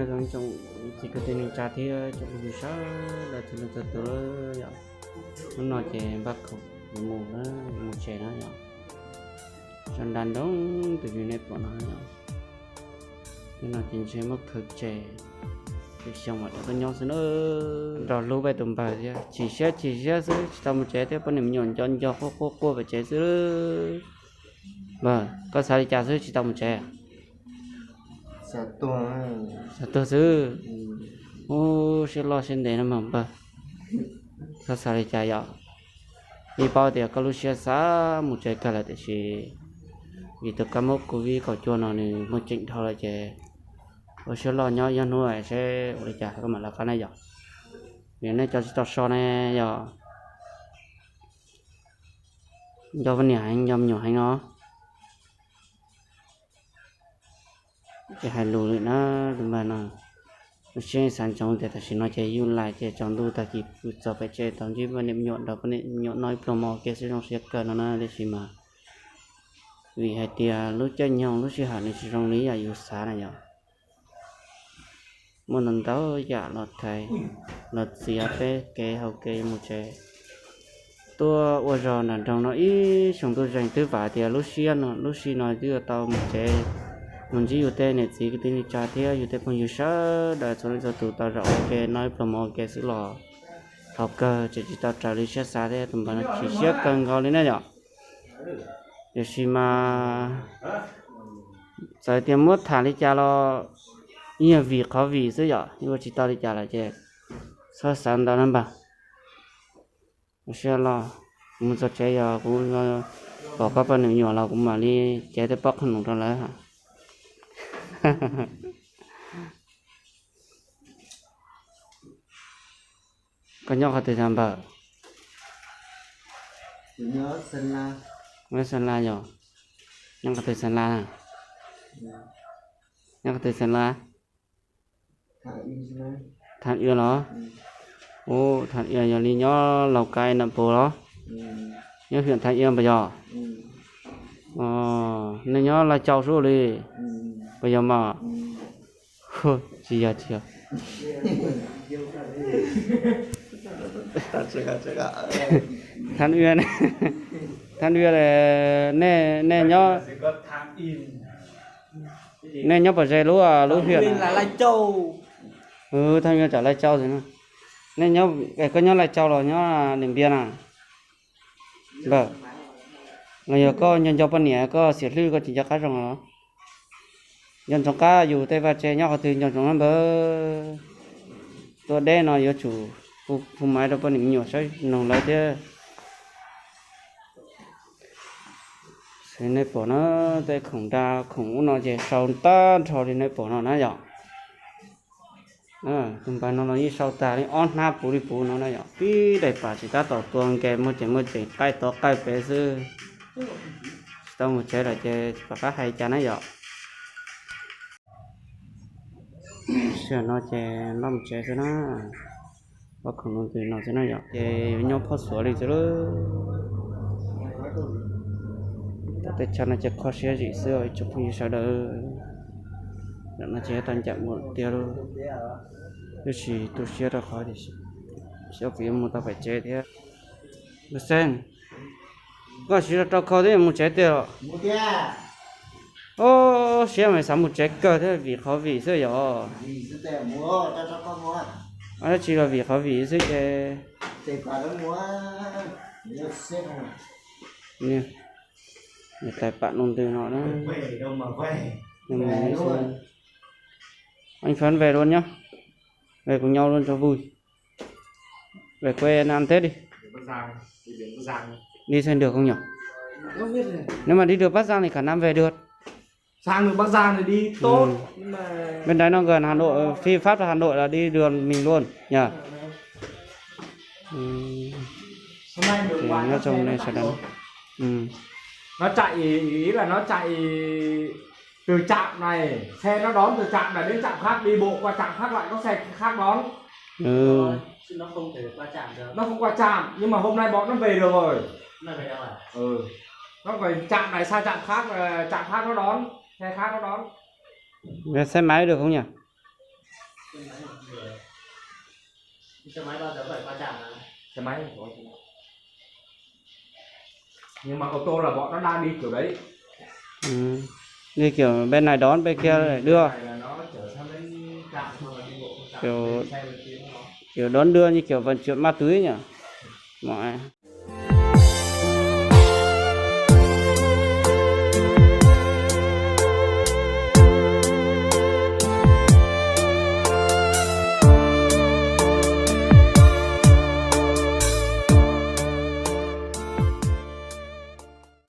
Zoo tsoom txiv kwv tij neej tsa thiab tsoom phooj ywg sawv daws txhua leej txhua tus yom. Hnub no ces npaj khoom yuav mus na, yuav mus tsev na yom. Sab nrab nroo tus yus nej pom no yom. Hnub no ces ntshe muab khaws tsev, xyoo mam rov tuaj nyob xwb na. Nrog hlub peb tus npawg thiab, chim siab chim siab xwb tsis tau mus tsev thiab, poj niam me nyuam nco nco quaj quaj quaj pem tsev xwb. Npawg, koj xav li cas xwb tsis tau mus tsev? Xav tuag xwb. Ub, siab loj siab ntev no mas npawg, koj xav li cas yom? Yeej paub tias koj lub siab xav mus tsev kawg lawm tiam sis vim tus kab mob covid kaum cuaj no nws muaj ceem dhau lawm ces ua siab loj nyob ib hnub seb ua li cas koj mam lawv qab na yom. Vim nej cov tsis tau so ne yom, nco poj niam heev nco me nyuam heev no. Tsis hais lus li na, tus npawg no. Lub siab xav ntsoov tias tam sim no ces yuj lais ces tsaus ntuj tag kis pw txog pem tsev tau ntsib poj niam me nyuam, nrog poj niam me nyuam noj ib pluag mov ua ke xwb zoo siab kawg no na, tiam sis mas vim hais tias lub caij nyoog lub sij hawm nws tsis zoo li yam yus xav na yom. Muaj ntau ntau yam los thaiv, los txiav peb kev hau kev yuav mus tsev. Tuaj ua zog nram nroog no ib xyoo tuaj zeeg twb vam tias lub siab no lub sij no twb yuav tau mus tsev, mus ntsib yus tej niam txiv kwv tij neej tsa thiab yus tej phooj ywg sawv daws txhua leej txhua tus tau zaum ua ke noj ib pluag mov ua ke xwb los haus kawg, tseem tsis tau raws li siab xav thiab, tus npawg no chim siab kawg nkaus li na yom. Tiam sis mas txawm tias muab tham li cas los yeej yog vim qhov vim xwb yom, yeej ua tsis tau li cas lawm ces txhob xav ntau na npawg. Ua siab loj, kuv mus txog tsev yog kuv pom koj poj niam me nyuam los kuv mam li cev tej pob qhob noom rau lawv. Koj nyob qhov twg tag npawg? Nyob Xeeb Las yog, nyob qhov twg Xeeb Las? Nyob qhov twg Xeeb Las? Thav Iab los? Ub, Thav Iab yog li nyob Laus Kais nam pus los? Nyob hiam Thav Iab npawg yog? Nej nyob Lais Cau sub li npawg yog mas? Tsis yog, tsis yog. Thav Iab, Thav Iab, nej, nej nyob, nej nyob pom ze lub, lub hiam na? Thav Iab tsom Lais Cau xwb na. Nej nyob, koj nyob Lais Cau los nyob Diam Npiab na? Npawg, los yog koj nco nco poj niam koj xiam hlwb koj tsis nco qab zoo los? Nco ntsoov qab yus tej vaj tse nyob qhov twg nco ntsoov na npawg. Tuaj deb no yuav tsum hu maiv rau poj niam me nyuam saib noog lawv thiab. Xws nej pom na, tej khoom da khoom ub no ces sau tag nrho li nej pom no na yom. Tus npawg no los yeej sau tag li ob hnab puv li puv no na yom, tib daim pam tsis tab tom tua nkees muaj ceem muaj ceem qaij tod qaij pem xwb. Tsis tau mus tsev lawm ces tsis pom qab hais cas na yom. Sij hawm no ces npaj mus tsev xwb na. Pob khoom no ntws no xwb na yom, ces yuav nyob phob xuav li xwb lawm. Tom tej chaw no ces kho siab zim xwb ib tsoom phooj ywg sawv daws. Ntawm no ces yuav tau ncaim mus tiag lauj, tab sis tu siab rau qhov tias xyov puas yuav mus tau pem tsev thiab. Xeeb, koj siv rau kho thiab mus tsev tiag los? Ub, siab mas xav mus tsev kawg thiab vim qhov vim xwb yom. Dab tsi los vim qhov vim xwb ces. Niam tais pam no ntws no na. Anh Phấn về luôn nhá. Về cùng nhau luôn cho vui. Về quê ăn Tết đi. Đi xem được không nhỉ? Nếu mà đi được Bắc Giang thì khả năng về được. Sang được Bắc Giang thì đi tốt. Bên đấy nó gần Hà Nội, phi pháp ra Hà Nội là đi đường mình luôn nhỉ. Hôm nay mình qua nó xe nó chạy, nó chạy, ý là nó chạy từ trạm này, xe nó đón từ trạm này đến trạm khác, đi bộ qua trạm khác lại có xe khác đón. Chứ nó không thể qua trạm được. Nó không qua trạm, nhưng mà hôm nay bọn nó về được rồi. Nó về đâu rồi? Ừ. Nó về trạm này sang trạm khác, trạm khác nó đón, xe khác nó đón. Xe máy được không nhỉ? Xe máy bao giờ cũng phải qua trạm mà. Xe máy không có xe máy. Nhưng mà ô tô là bọn nó đang đi kiểu đấy. Ừ. Đi kiểu bên này đón, bên kia lại đưa. Cái này là nó chở sang đến trạm, xong rồi đi bộ qua trạm, kiểu, xe bên kia nó. Kiểu đón đưa như kiểu vận chuyển ma túy nhỉ? Mọi